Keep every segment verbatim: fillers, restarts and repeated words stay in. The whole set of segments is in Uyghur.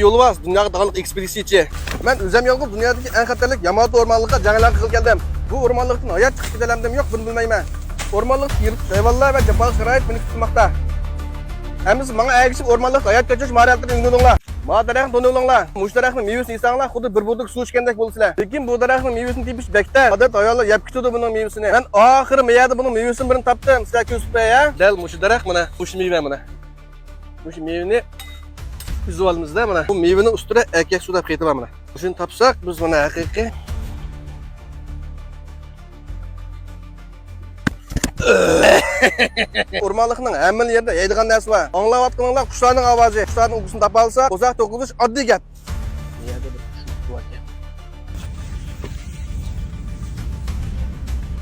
يولۋاس، دۇنياغا تاغلىق ئېكسپېدىتسىيەچى. مەن ئۆزۈم يالغۇز دۇنيادىكى ئەڭ خەتەرلىك ياماتو ئورمانلىقىغا جەڭلەر قىلغىلى كەلدىم. بۇ ئورمانلىقتىن ھايات چىقىپ كېتەلەمدىم يوق، بۇنى بىلمەيمەن. ئورمانلىقتىكى يىرتقۇچ ھايۋانلار ۋە جاپالىق شارائىت مېنى كۈتمەكتە. ئەمدى ماڭا ئەگىشىپ ئورمانلىقتا ھايات كەچۈرۈش ماھارەتلىرىنى ئۆگىنىۋېلىڭلار. ما دەرەخنى تونۇۋېلىڭلار. مۇشۇ دەرەخنىڭ مېۋىسىنى يېسەڭلار، خۇددى بىر بۇرۇتلۇق سۇ ئىچكەندەك بولىسىلەر. لېكىن بۇ دەرەخنىڭ مېۋىسىنى تېپىش بەك تەس. ئادەتتە ھايۋانلار يەپ كېتىدۇ بۇنىڭ مېۋىسىنى. مەن ئاخىرى مەيەردە بۇنىڭ مېۋىسىنى بىرنى تاپتىم. سىلەر كۆرسىتىپ بېرەي، ھە؟ دەل مۇشۇ دەرەخ مانا. مۇشۇ مېۋە مانا. مۇشۇ مېۋىنى ئۈزۈپ ئالىمىز-دە مانا. بۇ مېۋىنىڭ ئۈستىدە ئەركەك سۇ دەپ خېتى بار مانا. مۇشۇنى تاپساق بىز مانا ھەقىقىي. ئورمانلىقنىڭ ھەممە يېرىدە يەيدىغان نەرسە بار. ئاڭلاۋاتقىنىڭلار قۇشلارنىڭ ئاۋازى. قۇشلارنىڭ ئۇيقۇسىنى تاپالىسا، بوزەك توقۇزۇش ئاددىي گەپ. بۇ يەردە بىر قۇش ئۇچۇپ كېتىۋاتىدۇ.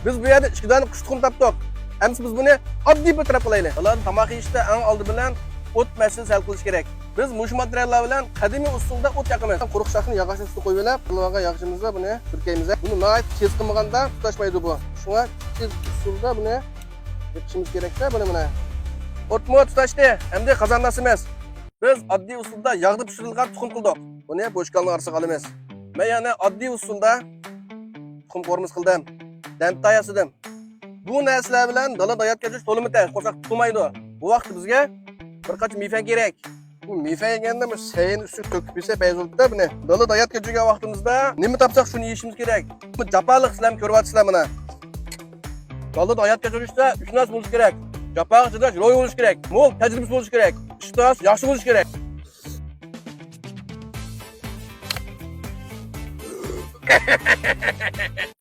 بىز بۇ يەردە ئىككى دانە قۇش تۇخۇمى تاپتۇق. ئەمدى بىز بۇنى ئاددىي بىر تەرەپ قىلايلى. بالىلار تاماق يېيىشتە ئەڭ ئالدى بىلەن ئوت مەسىلىسى ھەل قىلىش كېرەك. بىز مۇشۇ ماتېرىياللار بىلەن قەدىمىي ئۇسۇلدا ئوت ياقىمىز. قۇرۇق شاخنى ياغاچنىڭ ئۈستىگە قويۇۋېلىپ، قىلىۋالغان ياغىچىمىزدا بۇنى پۈركەيمىز. بۇنى ناھايىتى تېز قىلمىغاندا تۇتاشمايدۇ بۇ. شۇڭا تېز ئۇسۇلدا بۇنى يېقىشىمىز كېرەكتە بۇنى مانا. ئوتمۇ تۇتاشتى. ئەمدى قازاندا ئاسىمىز. بىز ئاددىي ئۇسۇلدا ياغدا پىشۇرۇلغان تۇخۇم قىلدۇق. بۇنى بوشكالنىڭ ئارىسىغا ئالىمىز. مەن يەنە ئاددىي ئۇسۇلدا تۇخۇم قورۇمىسى قىلدىم. دەنتا ياسىدىم. بۇ نەرسىلەر بىلەن دالادا ھايات كەچۈرۈش تولىمۇ تەس، قورساق توقۇمايدۇ. بۇ ۋاقىتتا بىزگە بىر قانچە مېيفەن كېرەك. بۇ مېيفەن دېگەندە بۇ سەينى ئۈستىگە تۆكۈپ يېسە بەزى بولۇپتا بۇنى. دالادا ھايات كەچۈرگەن ۋاقتىمىزدا نېمە تاپساق شۇنى يېيىشىمىز كېرەك. بۇ جاپالىق سىلەرمۇ كۆرۈۋاتىسىلەر مانا. دالادا ھايات كەچۈرۈشتە ئۈچ نەرسە بولۇشى كېرەك. جاپاغا چىداش روھى بولۇشى كېرەك. مول تەجرىبىسى بولۇشى كېرەك. ئىشتىھاسى ياخشى بولۇشى كېرەك.